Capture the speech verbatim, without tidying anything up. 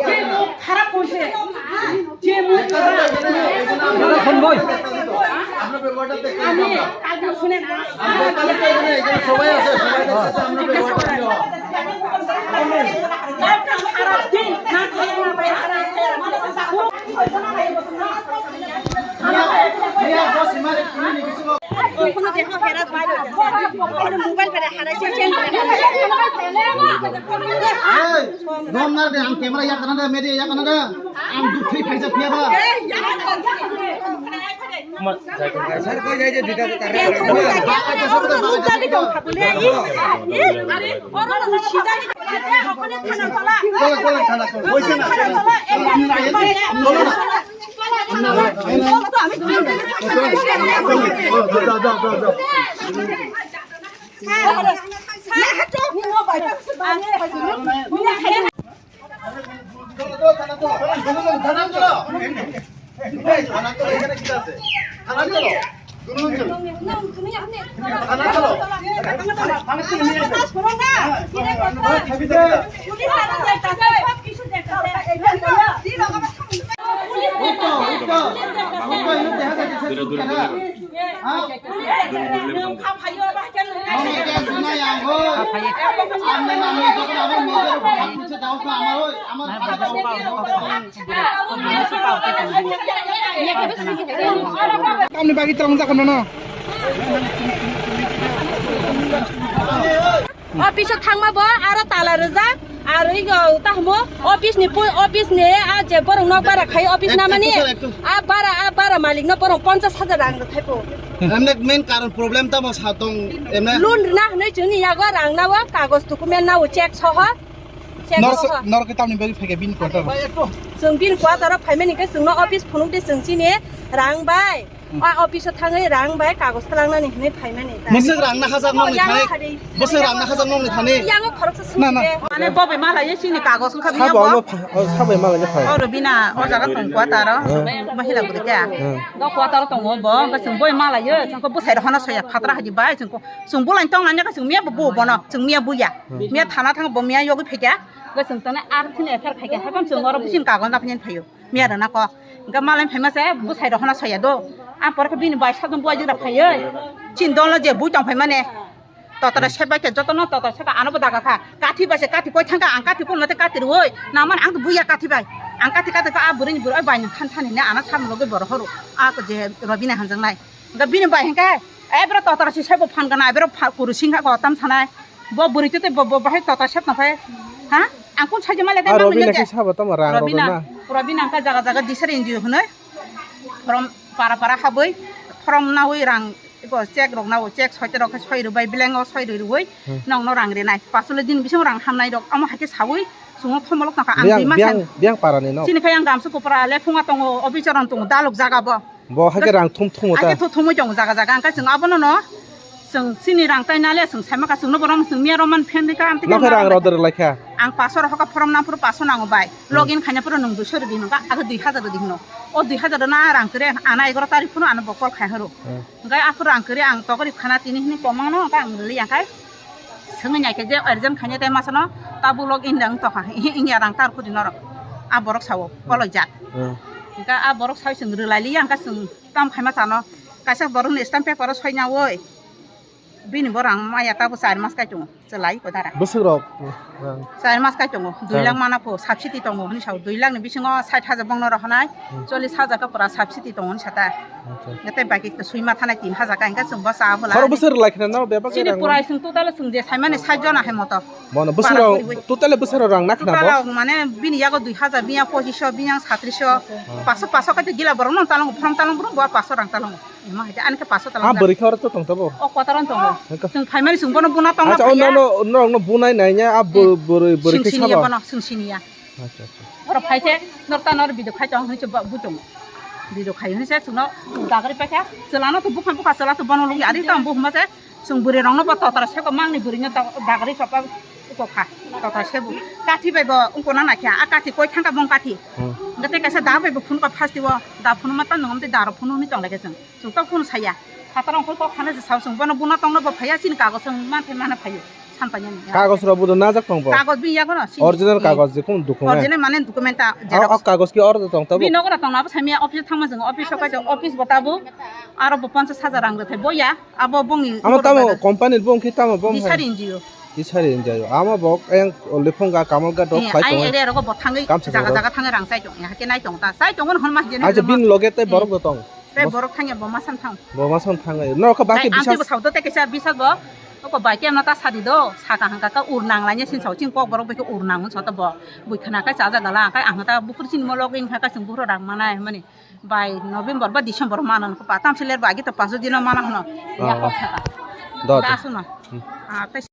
যে মুখ খারাপ করছে, যে মুখ খারাপ। আপনার ব্যবহারটা দেখতে আমি কালকে শুনে না। আমরা তো এখানে, এখানে সবাই আছে, সবাই দেখতেছে, আপনার ব্যবহারটা কি হয়? এই, gom na de, ang camera yak na de, media yak na de, ang duk thwi phaijak phiya ba. Tamni bagwi tong jak mano. Office o thangma bo aro tala rijak, aro igo ta hamo office ni pui-, office ni a je borok nok bara khai office namani. A bara, a bara malik no borok ponchas hajar rang rwthai po. Emne main karon problem tamo sa tong emne? Loan rina hwnwi chwngni yago rang nawo, kagoj document nawo, check soho. Check soho. Norok tamni bagwi phaikha bini quarter o? Chwng bini quarter o phaimani khe chwngno office phunuk di chwng chini rang bai. Hmm. A office o thangwi rang bai kagoj twlangnani hwnwi phaimani ta. Mwswk rang na hajak nokni thani. Mwswk rang na hajak nokni thani. Yango khoroksa swngdi. Na, na. Mane bo bai malaiya chini kagoj wngkha. Sabo biya bo. Sabo malaiya phai. Oro bina o jaga tong quarter o. Hmm. Mahila bwrwi ta. Hmm. Bo quarter o tongo bo, bo chwng boi malaiya. Chwng ko bwsai rok hano soya phatra haji bai chwng ko. Chwng bolai tong nanya ka chwng miya bo bo bono, chwng miya buya. Hmm. Miya thana thang bo miya yogwi phaikha. Ga chwng tone ar thini F I R khaikha, hakam chwng oro bisin kagon da phaini phaio. Miya rana ko. Ga malai phaima se bwsai rok hana soya do. Am por khe bini bai sadon buai jora phaioi. Chin dolo je bui tong phaimane. Totara se bai khe jotono totara se ano bo daga kha. Kathi bai se kathi koi thangka ang kathi kun mate kathi roi. Naman ang buya kathi bai. Ang kathi kathi ka a bwrwi ni bwrwi bai nang than than ni ana sam logi bor horu. A ko je Robina hanjang nai. Ga bini bai hengka. Ebro totara si sabo phan gana, ebro pha-, kuru singha ko tam sanai. Bo bwrwi tete bo, bo bahai totara sep na phai. Ha? Ang kun saje male Ah, tama Robina hwnle ke je. Sabo tamo rang Robina, rok na. Robina ka jaga jaga disar indio hwnoi. From para para haboi, from nawi rang, iko check rok nawo, check soite rok soi rwbai, blank o soi rwbai. Hmm. Nong no rang renai. Pasole din bising rang hamnai rok, amo haike sawi, sungo thomolok naka ang Biang, di masa. Biang, biang para ni no. Sini kaya ang gamsu kopra le phunga tongo, officer on tongo, dalok jaga bo. Bo hai khe rang thum thum ta. Hai khe thum thumwi tongo jaga jaga, ang khe chwng abono no, chwng chini rang tai nale, chwng saima ka chwngno borom, chwng miya roman phen de ka, ang tike Nokhe rang rok dwrwk lai kha. Ang paso rok hoka form nang phuru paso nango bai. Hmm. Login khaina phuru nung duiso rwdi hino ka, age dui hajar rwdi hino. O dui hajar na rang kre, ana egaroh tarikh phuru ano bo call khai horo. Hmm. Hingke aphuru rang kre, ang tokori khana tini hini komang no, hingke ang rwli ang kai. Swngwi naikhe je urgent khaina tei masa no tabuk log in rang tokha, inya rang tar khudi norok. A borok sao, koloi jak. Hmm. Hingke a borok sao chwng rwlai liya, hingke chwng tam khaima chano. Kaisa borok ni stamp paper o soi nyaui. Bini bo rang maya tabuk char mas kai tongo, chwlai ko dara. Bwswk rok, rang. Char mas kai tongo, dui lakh mana pho subsidy tongo hwnwi sao, dui lakh ni bisingo sait hajar bongno rohonai, Hmm. chollish hajar ka pura subsidy tongo hwnwi sata. Acha. Hingke tei baki to sui ma thanai tin hajar ka, hingke chwng bo cha bo la. Khoro bwswk rwlai khna no bebak Chini rang no? Purai chwng total chwng je saimani sait jona hai moto. Bono bwswk Para rok, puriwi. Total bwswk rok rang na khna Total bo? Rok mane bini yago dui hajar, bini yago pochisho, bini yago satrisho, Hmm. paso, paso kai te gila borok no talong, from talong brum bo paso rang talong. Ema hai te ani ke paso talong Ah, jak. Bwrwi khe oro to tong tabo? O kotor on tongo. Heka. Chwng phaimani chwng bono buna tongna Acha, oh, phaiya. No, no, no, no, bunai nai nya, a bu-, Hmm. bwrwi, bwrwi Chwng khe siniya sabo? Bono, chwng siniya. Acha, acha. Oro phai se, nor ta nor video khai tong, hwnwi se ba-, bu tongo. Video khai hwnwi se, chwngno dagri paikha, chwla no to bukha, bukha, chwla to bono lungya, ari tamo bu hwnba se, chwng bwrwi rokno bo totra seko, mangni bwrwi no da-, dagri chopa uko kha, totra sebo. Kathi bai bo ungko na naikha, a kathi koi thangka bong kathi. Hmm. Hwnkhe tei kaisa da bai bo phunukha phastiwo, da phunukma tamo hwnkhe da rok phunukni tonglaikha chwng. Chwng tok phunu saya. Phataro ongkhor kok khana se sao chwng bono buna tongno bo phaiya chini kago chwng manthai mana phaio. Sampanya ni. Kagoj rok bo najak tong bo. Kagoj bini yago no, sini. Original kagoj je kun document. Original mane document ta. O, o kagoj ki order tong tabo. Bini nogo tong abo samia office thangma jeng office o kaito office bo tabo. Aro bo ponchas hajar rang rethai bo ya. Abo bongni. Amo tamo company bong ki tamo bong. Disari N G O. Disari N G O. Amo bo yang lephong ga kamal ga dok phai tong. Ai area rogo bo thangwi jaga jaga thangwi rang chai tong. Ya ke nai tong ta. Chai tong hon ma jeni. Aja bini loge tai borok do tong. Tei borok thangya bo masan thang. Bo masan thang ai. Norok baki bisas. Amtwi bo sauto tei kisa bisas bo. Oko bai ke amna ta sadi do. Saka hangka ka ur nang lainye sin sau ching kok borok bai ke ur nang so to bo. Bui khana kai chaja gala kai ang ta bukur sin mo login kha ka sing bukur rang manai mani. Bai November ba December manan ko patam siler ba agi to paso dino mana hno. Ya kok saka. Do. Ta suno. Ah, tei